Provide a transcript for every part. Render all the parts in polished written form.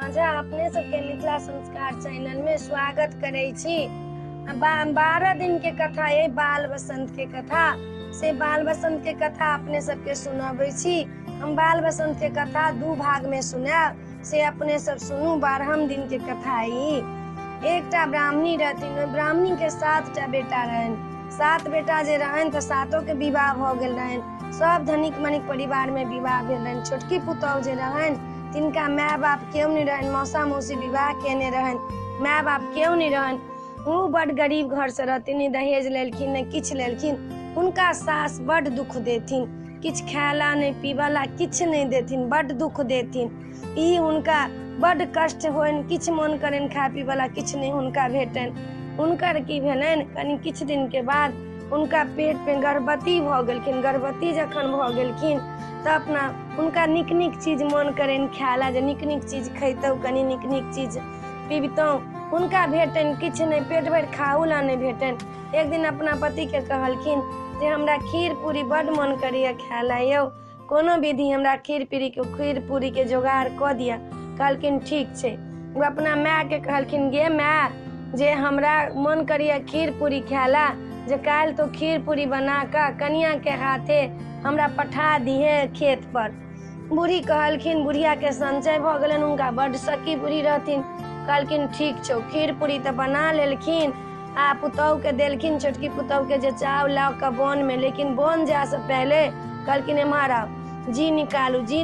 झा अपने सबके मिथिला संस्कार चैनल में स्वागत करै छी। 12 दिन के कथा ये बाल बसंत के कथा से बाल बसंत के कथा अपने सबके सुनाबै छी। हम बाल बसंत के कथा 2 भाग में सुनायब, से अपने सब सुनू। 12 दिन के कथा ई। एकटा ब्राह्मणी रहथिन, ओहि ब्राह्मणी के 7टा बेटा रहनि। 7 बेटा जे रहनि तऽ 7 के विवाह भऽ गेल रहनि। सब धनिक मनिक परिवार में विवाह भेल रहनि। छोटकी पुतहु जे रहनि तिनका माय बाप केओ नहि रहनि, मौसा मौसी विवाह केने रहनि, माय बाप केओ नहि रहनि। ओ बड गरीब घर से रहथिन, नहि दहेज लेलखिन नहि किछु लेलखिन। हुनका सास बड दुख देथिन, किछु खायला नहि पीबला किछु नहि देथिन, बड दुख देथिन। ई हुनका बड कष्ट होइन, किछु मन करनि खाय पीबला किछु नहि हुनका भेटनि। हुनकर की भेलनि, कनि किछु दिन के बाद हुनका पेट में गर्भवती भऽ गेलखिन। गर्भवती जखन भऽ गेलखिन तऽ अपना हुनका नीक नीक चीज मन करनि खायला, जे नीक नीक चीज खैतहुँ, कनि नीक नीक चीज पीबितहुँ। हुनका भेटनि किछु नहि, पेट भरि खाहू ला नहि भेटनि। एक दिन अपना पतिके कहलखिन जे हमरा खीर पूरी बड मन करैए खायला, यौ कोनो विधि हमरा खीर पूरी के जोगाड़ कऽ दिअ। कहलखिन ठीक छै। ओ अपना मायके कहलखिन, गे माय, जे हमरा मन करैए खीर पूरी खायला, जे काल्हि तो खीर पूरी बना कऽ कनिया के हाथे हमरा पठा दिहे खेत पर। बूढ़ी कहलखिन, बुढ़िया के संचय भऽ गेलनि, हुनका बड सखी बूढ़ी रहथिन। कहलखिन ठीक छौ। खीर पूरी तऽ बना लेलखिन आ पुतहु के देलखिन, छोटकी पुतहु के, जे चाव लऽ कऽ वन में। लेकिन वन जाय से पहले कहलखिन एम्हर आउ, जी निकालू। जी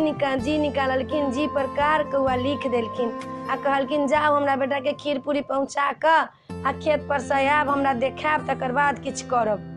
निकाललखिन, जी पर कार कौआ लिख देलखिन आ कहलखिन जाउ हमरा बेटा के खीर पूरी पहुँचा कऽ आ खेत पर से आयब, हमरा देखायब, तकर बाद किछु करब।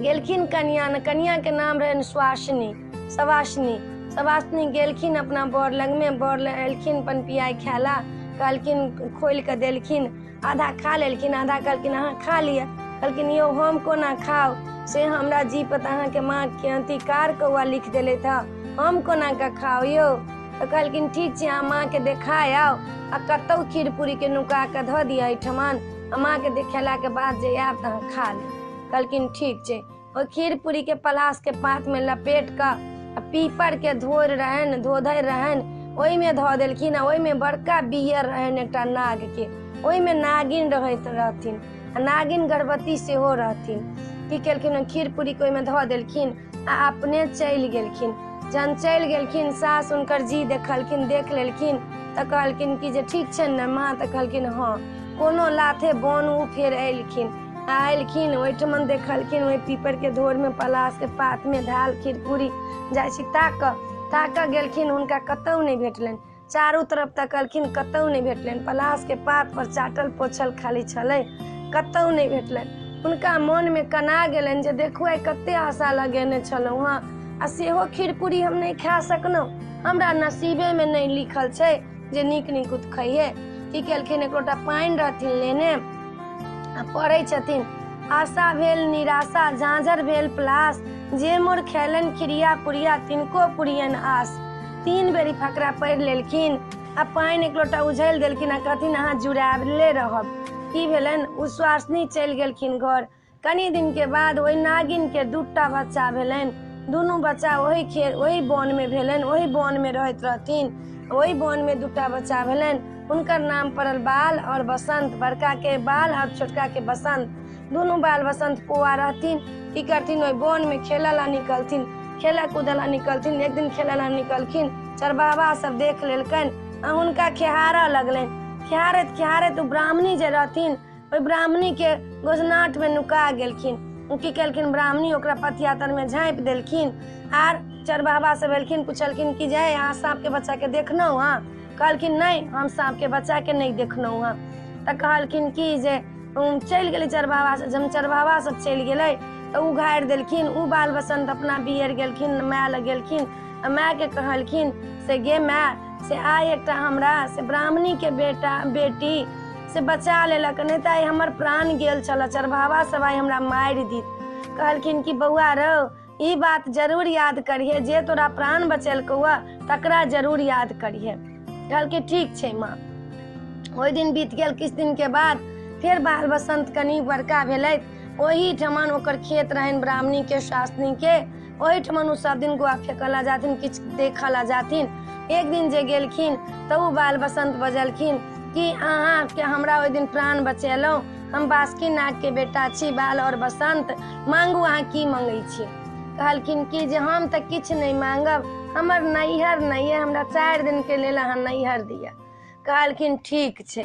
गेलखिन कनिया, कनिया के नाम रहनि सुवासिनी सवासिनी। सवासिनी गेलखिन अपना बर लगमे, बर लग एलखिन पनपियाइ खायला। कहलखिन खोलि कऽ देलखिन, आधा खा लेलखिन, आधा कहलखिन अहाँ खा लिअ। कहलखिन यौ हम कोना खाउ, से हमरा जी पर तऽ अहाँके माँ के अथी कार कौआ लिख देलथि हँ, हम कोना कऽ खाउ यौ। तऽ कहलखिन ठीक छै, अहाँ माँके देखा आउ आ कतहु खीर पूरीके नुका कऽ धऽ दिअ एहिठमन, आ माँके देखेलाके बाद जे आयब तऽ अहाँ खा लेब। कहलखिन ठीक छै। ओहि खीर पूरीके पलासके पातमे लपेट कऽ आ पीपरके धोर रहनि, धोधरि रहनि, ओहिमे धऽ देलखिन। आ ओहिमे बड़का बियर रहनि एकटा नागके, ओहिमे नागिन रहैत रहथिन आ नागिन गर्भवती सेहो रहथिन। की केलखिन, खीर पूरीके ओहिमे धऽ देलखिन आ अपने चलि गेलखिन। जहन चलि गेलखिन, सास हुनकर जी देखलखिन, देख लेलखिन तऽ कहलखिन कि जे ठीक छै ने माँ? तऽ कहलखिन हँ। कोनो लाथे बन ओ फेर एलखिन आ एलखिन ओहिठमन देखलखिन ओहि पीपरके धोरमे पलासके पातमे धाल खीर पूरी। जाइ छी ताकऽ गेलखिन, हुनका कतहु नहि भेटलनि। चारू तरफ तकलखिन, कतहु नहि भेटलनि। पलासके पात पर चाटल पोछल खाली छलै, कतहु नहि भेटलनि। हुनका मोनमे कना गेलनि जे देखू आइ कते आशा लगेने छलहुँ हँ आ सेहो खीर पूरी हम नहि खा सकलहुँ, हमरा नसीबेमे नहि लिखल छै जे नीक नीकुत खइहे। की केलखिन, एक लोटा पानि रहथिन लेने आ पढ़ै छथिन, आशा भेल निराशा, झाँझर भेल पलास, जे मोर खेलनि खिरिया पुरिया तिनको पुरियन आस। 3 बेरी फकरा पढ़ि लेलखिन आ पानि एक लोटा उझलि देलखिन आ कहथिन अहाँ जुड़ाबले रहब। की भेलनि, ओ सुवासिनी चलि गेलखिन घर। कनि दिन के बाद ओहि नागिन के 2टा बच्चा भेलनि। दुनू बच्चा ओहि वन में भेलनि, ओहि वन में रहैत रहथिन। ओहि वन में 2टा बच्चा भेलनि। हुनकर नाम पड़ल बाल और बसंत। बड़का के बाल और छोटका के बसंत। दुनू बाल बसंत पौआ रहथिन। की करथिन, ओहि वन में खेला ला निकलथिन, खेला कूदे ला निकलथिन। एक दिन खेला ला निकलखिन, चरवाहा सब देख लेलकनि आ हुनका खेहारऽ लगलनि। खेहारैत खेहारैत ओ ब्राह्मणी जे रहथिन ओहि ब्राह्मणी के गोजनाट में नुका गेलखिन। ओ की केलखिन, ब्राह्मणी ओकरा पथिया तर में झाँपि देलखिन। आर चरवाहा सब एलखिन, पुछलखिन कि जे अहाँ साँपके बच्चाके देखलहुँ हँ? कहलखिन नहि, हम साँपके बच्चाके नहि देखलहुँ हँ। तऽ कहलखिन कि जे चलि गेलै चरवाहा सब। जब चरवाहा सब चलि गेलै तऽ उघारि देलखिन। ओ बाल बसंत अपना बियर गेलखिन, माय लग गेलखिन आ मायके कहलखिन से गे माय, से आइ एकटा हमरा से ब्राह्मणीके बेटा बेटी से बचा लेलक, नहि तऽ आइ हमर प्राण गेल छल, चरवाहा सब आइ हमरा मारि दीत। कहलखिन कि बौआ रौ, ई बात जरूर याद करिहे, जे तोरा प्राण बचेलकौ तकरा जरूर याद करिहे। कहलखिन ठीक छै माँ। ओहि दिन बीत गेल। किछु दिन के बाद फेर बाल बसंत कनि बड़का भेलथि। ओहिठमन ओकर खेत रहनि ब्राह्मणी के, शास्त्री के। ओहिठमन ओ सब दिन गोआ फेकऽ ला जाथिन, किछु देखऽ ला जाथिन। एक दिन जे गेलखिन तऽ ओ बाल बसन्त बजलखिन कि अहाँके हमरा ओहि दिन प्राण बचेलहुँ, हम बासुकी नागके बेटा छी बाल आओर बसन्त, मांगू अहाँ की मंगै छी। कहलखिन कि जे हम तऽ किछु नहि मांगब, हमर नैहर नहि अइ, हमरा 4 दिनके लेल अहाँ नैहर दिअ। कहलखिन ठीक छै।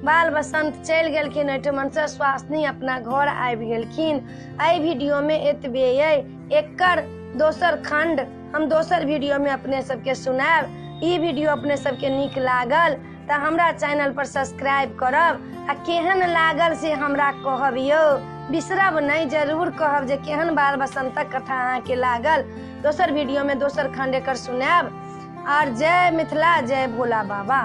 बाल बसन्त चलि गेलखिन एहिठमनसँ, स्वासिनी अपना घर आबि गेलखिन। एहि वीडियोमे एतबे अइ, एकर दोसर खंड हम दोसर वीडियोमे अपने सबके सुनायब। ई वीडियो अपने सबके नीक लागल तऽ हमरा चैनल पर सब्सक्राइब करब आ केहन लागल से हमरा कहब यौ, बिसरब नहि, जरूर कहब जे केहन बाल बसन्तक कथा अहाँके लागल। दोसर वीडियोमे दोसर खंड एकर सुनायब। आओर जय मिथिला, जय भोला बाबा।